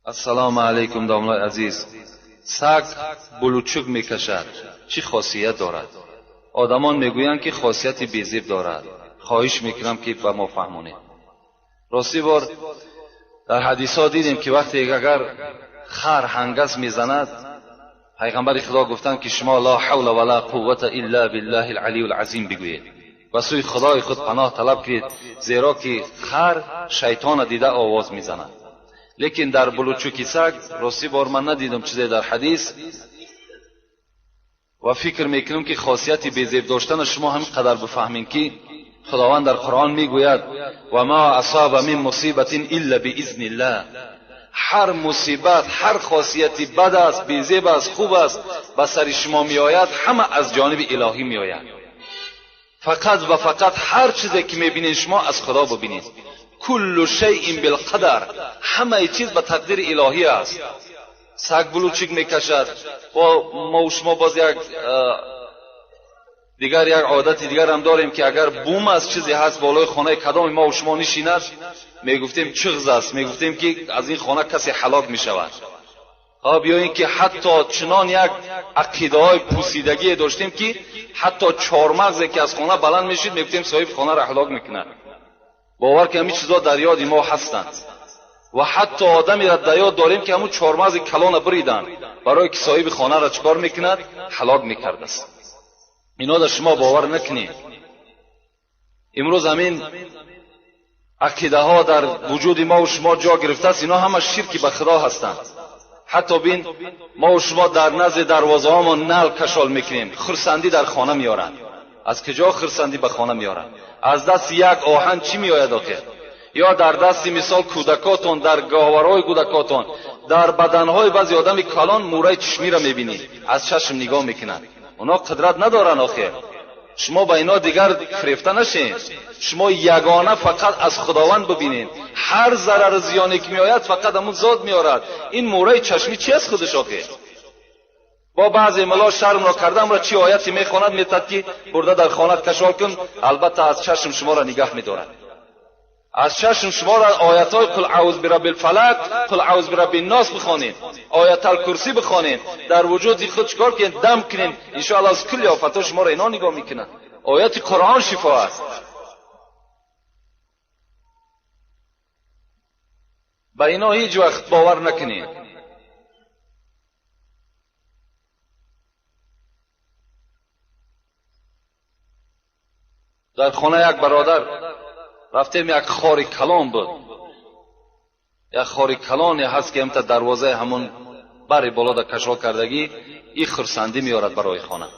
Ассалому алайкум домлаи азиз. Саг булучук мекашад. Чӣ хосият дорад? Одамон мегӯянд, ки хосияти безеб дорад. Хоҳиш мекунам, ки ба мо фаҳмонед. Ростӣ бор дар ҳадисҳо дидем, ки вақте агар хар ҳангаз мезанад, пайғамбари Худо гуфтанд, ки шумо ла ҳавла ва ла қуввата илла биллаҳи алалийи алазим бигӯед. Ба сӯи Худои худ паноҳ талаб кунед, зеро ки хар шайтона дида овоз мезанад. Лекин дар булучуки саг ростӣ бор ман надидам чизе дар ҳадис ва фикр мекунам, ки хосияти безеб доштана шумо ҳамин қадар бифаҳмед, ки Худованд дар Қуръон мегӯяд: ва ма асаба мин мусибатин илла биизниллаҳ. Ҳар мусибат, ҳар хосияти бад аст, безеб аст, хуб аст, ба сари шумо меояд, ҳама аз ҷониби илоҳӣ меояд. Фақат ва фақат ҳар чизе ки мебинед, шумо аз Худо бибинед. Куллу шайъин билқадар, ҳамаи чиз ба тақдири илоҳӣ аст. Саг булучик мекашад. Мо шумо боз як дигар як одати дигар ҳам дорем, ки агар бум аст, чизе ҳаст болои хонаи кадоми мо шумо нишинад, мегуфтем чиғз аст, мегуфтем, ки аз ин хона касе ҳалок мешавад. Хоб, ё ин ки ҳатто чунон як ақидаҳои пусидагие доштем, ки ҳатто чормағзе ки аз хона баланд мешид, мегуфтем соҳиби хонаро ҳалок мекунад. Бовар ки ҳамин чизҳо дар ёди мо ҳастанд. Ва ҳатто одамеро дар ёд дорем, ки ҳамун чормағзи калона буриданд, барое ки соҳиби хонаро чӣ кор мекунад? Ҳалок мекардааст. Ино дар шумо бовар накунед. Имрӯз ҳамин ақидаҳо дар вуҷуди мо шумо ҷо гирифтааст. Ино ҳама ширки ба Худо ҳастанд. Ҳатто бин, мо шумо дар назди дарвозаҳомон нал кашол мекунем, хурсандӣ дар хона меорад. Аз куҷо хурсандӣ ба хона меорад? Аз дасти як оҳан чӣ меояд охир? Ё дар дасти мисол кӯдакотон, дар гаҳвораҳои кӯдакотон, дар баданҳои баъзе одами калон мӯраи чишмиро мебинӣ, аз чашм нигоҳ мекунад. Оно қудрат надоранд охир. Шумо ба ино дигар фирефта нашед. Шумо ягона фақат аз Худованд бибинед. Ҳар зарару зиёне ки меояд, фақат ҳамун зот меорад. Ин мӯраи чашмӣ чи аст худаш охир? Бо баъзе мулло шармро кардамро чӣ ояте мехонад, метад ки бурда дар хонат кашол кун, албатта аз чашм шуморо нигаҳ медорад. Аз чашм шуморо оятҳои қул аъуз бираббил фалак, қул аъуз бираббин нос бихонед, оятал курсӣ бихонед, дар вуҷуди худ чикор кунед? Дам кунед, иншоалло аз кулли офатҳо шуморо ино нигоҳ мекунад. Ояти Қуръон шифо аст. Ба ино ҳеҷ вақт бовар накунед. Дар хона як бародар рафтем, як хори калон буд, як хори калоне ҳаст, ки ҳамта дарвозаи ҳамон бари боло да кашол кардагӣ. И хурсандӣ меорад барои хона.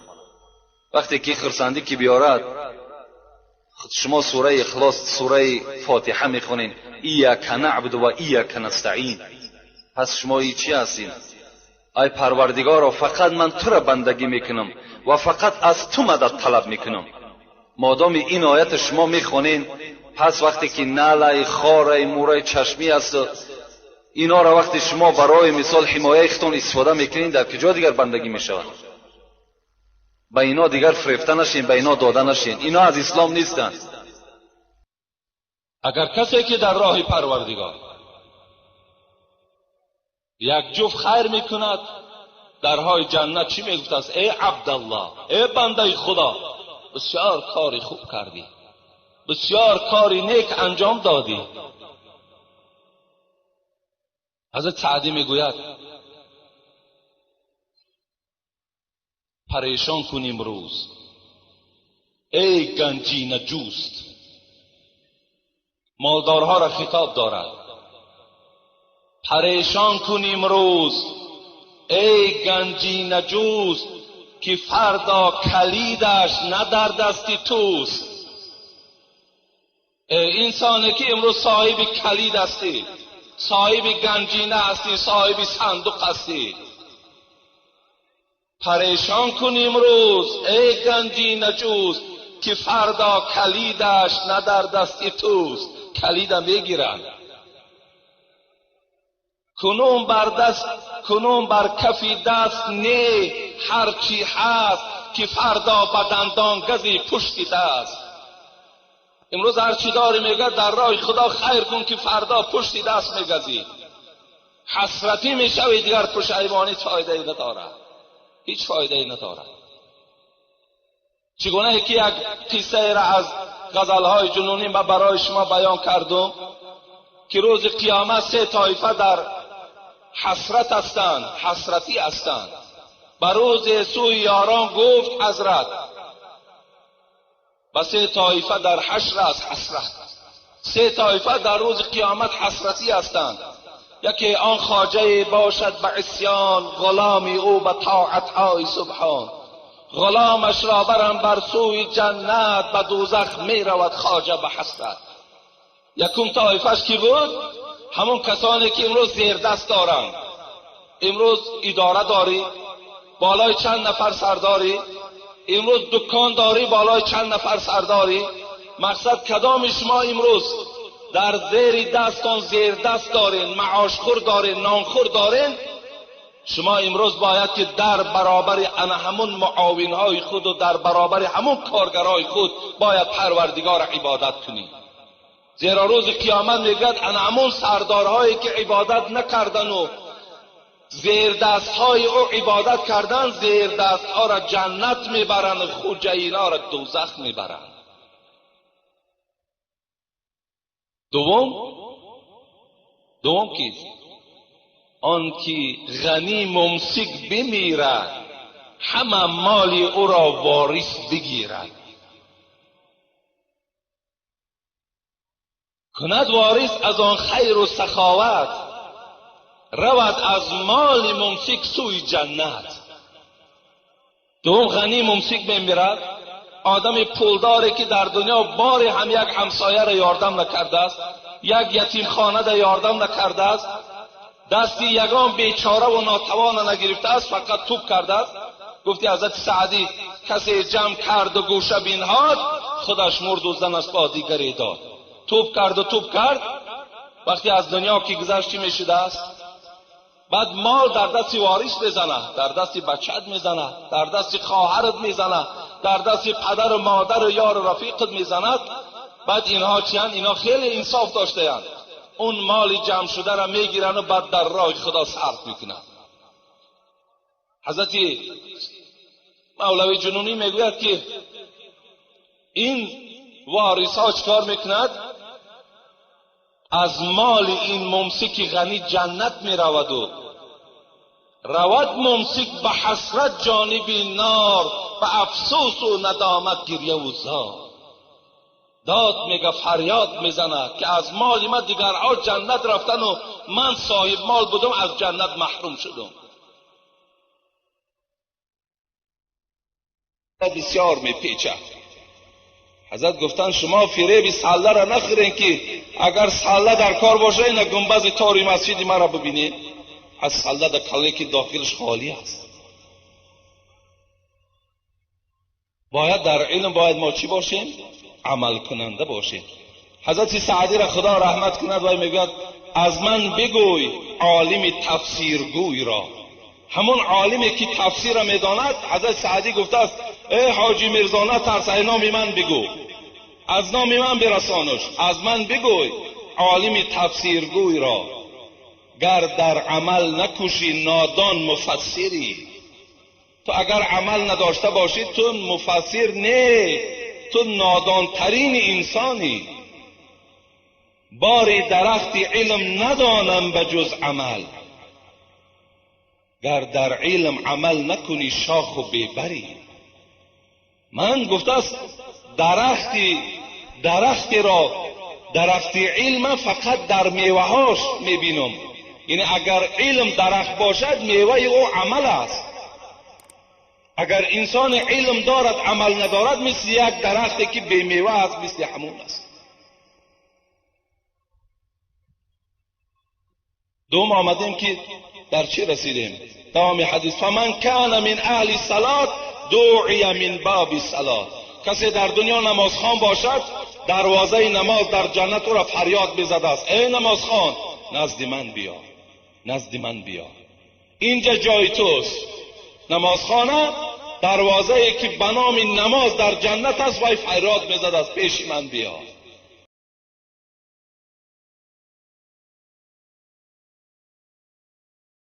Вақте ки хурсандӣ ки биёрад, шумо сураи Ихлос, сураи Фотиҳа мехонед: ияка наъбуду ва ияка настаин. Пас шумо и чӣ ҳастед? Ай Парвардигоро, фақат ман тура бандагӣ мекунам ва фақат аз ту мадад талаб мекунам. Модоми ин оята шумо мехонед, пас вақте ки налаи хораи мӯраи чашмӣ асту инора вақте шумо барои мисол ҳимояи худтон истифода мекунед, дар куҷо дигар бандагӣ мешавад? Ба ино дигар фирефта нашед, ба ино дода нашед. Ино аз ислом нестанд. Агар касе ки дар роҳи Парвардигор як ҷуфт хайр мекунад, дарҳои ҷаннат чӣ мегуфтааст? Эй Абдаллоҳ, эй бандаи Худо, бисёр кори хуб кардӣ, бисёр кори нек анҷом додӣ. Ҳазрат Саъдӣ мегӯяд: парешон кун имрӯз, эй ганҷина ҷӯст. Молдорҳоро хитоб дорад: парешон кун имрӯз, эй ганҷина ҷӯст, ки фардо калидаш на дар дасти туст. Эй инсоне ки имрӯз соҳиби калид ҳастӣ, соҳиби ганҷина ҳастӣ, соҳиби сандуқ ҳастӣ, парешон кун имрӯз, эй ганҷина ҷӯст, ки фардо калидаш на дар дасти туст. Калида мегиранд. Кунун бар даст, кунун бар кафи даст не ҳарчи ҳаст, ки фардо ба дандон гази пушти даст. Имрӯз ҳарчи дорӣ, мегӯяд, дар роҳи Худо хайр кун, ки фардо пушти даст мегазӣ. حسرتی میشوی، دیگر پشیمانی فایده ای ندارد، هیچ فایده ای ندارد. چگونه که یک قصه را از غزلهای جنونی ما برای شما بیان کردم که روز قیامت سه طایفه در حسرت هستند، حسرتی هستند. به روز سوی یاران گفت حضرت، و سه طایفه در حشر است حسرت. سه طایفه در روز قیامت حسرتی هستند. یکی آن خواجه باشد به عصیان، غلامی او به طاعتهای سبحان. غلامش را برم بر سوی جنت، به دوزخ می رود خواجه به حسرت. یکم طایفه‌اش کی بود؟ همون کسانی که امروز زیر دست دارند. امروز اداره داری، بالای چند نفر سرداری، امروز دکان داری، بالای چند نفر سرداری. مقصد کدام شما امروز در زیر دستان زیر دست دارین، معاشخور دارین، نانخور دارین؟ شما امروز باید که در برابر همون معاونهای خود و در برابر همون کارگرهای خود باید پروردگار عبادت کنید. زیرا روز قیامت میگوید همون سردارهایی که عبادت نکردن و زیر دستهای او عبادت کردن، زیر دستها را جنت میبرند، خوجه را دوزخ میبرند. دوم کیست؟ آن که غنی ممسک بمیرد، همه مال او را وارث بگیرد. کند وارث از آن خیر و سخاوت، رود از مال ممسک سوی جنت. دوم غنی ممسک بمیرد، آدم پولداری که در دنیا باری هم یک همسایه را یاردم نکرده است، یک یتیم خانه را یاردم نکرده است، دستی یگان بیچاره و ناتوان نگرفته است، فقط توپ کرده است. گفتی حضرت سعدی کسی جمع کرد و گوشه بینهاد، خودش مرد و زنش با دیگری داد. توپ کرد و توپ کرد، وقتی از دنیا که گذشت چی میشده است؟ بعد مال در دست وارث میزنه، در دست بچت میزنه، در دست خواهرت میزنه، در دست پدر و مادر و یار و رفیقت میزند. بعد اینها چیان؟ اینها خیلی انصاف داشته اند. اون مال جمع شده را میگیرن و بعد در راه خدا صرف میکنن. حضرت مولوی جنونی میگوید که این وارث ها چکار میکند؟ از مال این ممسک غنی جنت میرود و رود ممسک به حسرت جانب نار، به افسوس و ندامت گریه و زار. داد میگه، فریاد میزنه که از مال من دیگرها جنت رفتن و من صاحب مال بودم از جنت محروم شدم. بسیار میپیچه. حضرت گفتن شما فریب سله را نخورین که اگر سله در کار باشه اینا گنبز تاری مسجد مرا ببینید، از سله در کله که داخلش خالی است. باید در علم باید ما چی باشیم؟ عمل کننده باشیم. حضرت سعدی را خدا رحمت کند و میگوید از من بگوی عالم تفسیرگوی را. همون عالمی که تفسیر را میداند، حضرت سعدی گفته است ای حاجی میرزا نترس، ای نام من بگو، از نام من برسانش، از من بگوی عالم تفسیرگوی را. گر در عمل نکوشی نادان مفسری. تو اگر عمل نداشته باشی تو مفسر نه، تو نادانترین انسانی. باری درخت علم ندانم به جز عمل، گر در علم عمل نکنی شاخ و بیبری. من گفته است درختی را، درخت علم فقط در میوهاش میبینم. یعنی اگر علم درخت باشد میوه او عمل است. اگر انسان علم دارد عمل ندارد مثل یک درختی که بی میوه است، مثل همون است. دوم آمدیم که در چی رسیدیم؟ دوام حدیث فمن کان من اهل صلات دعی من باب صلات. کسی در دنیا نمازخوان باشد دروازه نماز در جنت او را فریاد بزده است ای نمازخوان نزد من بیا، نزد من بیا، اینجا جای توست. نمازخانه دروازه ای که به نام نماز در جنت است وای فریاد میزد است پیش من بیا.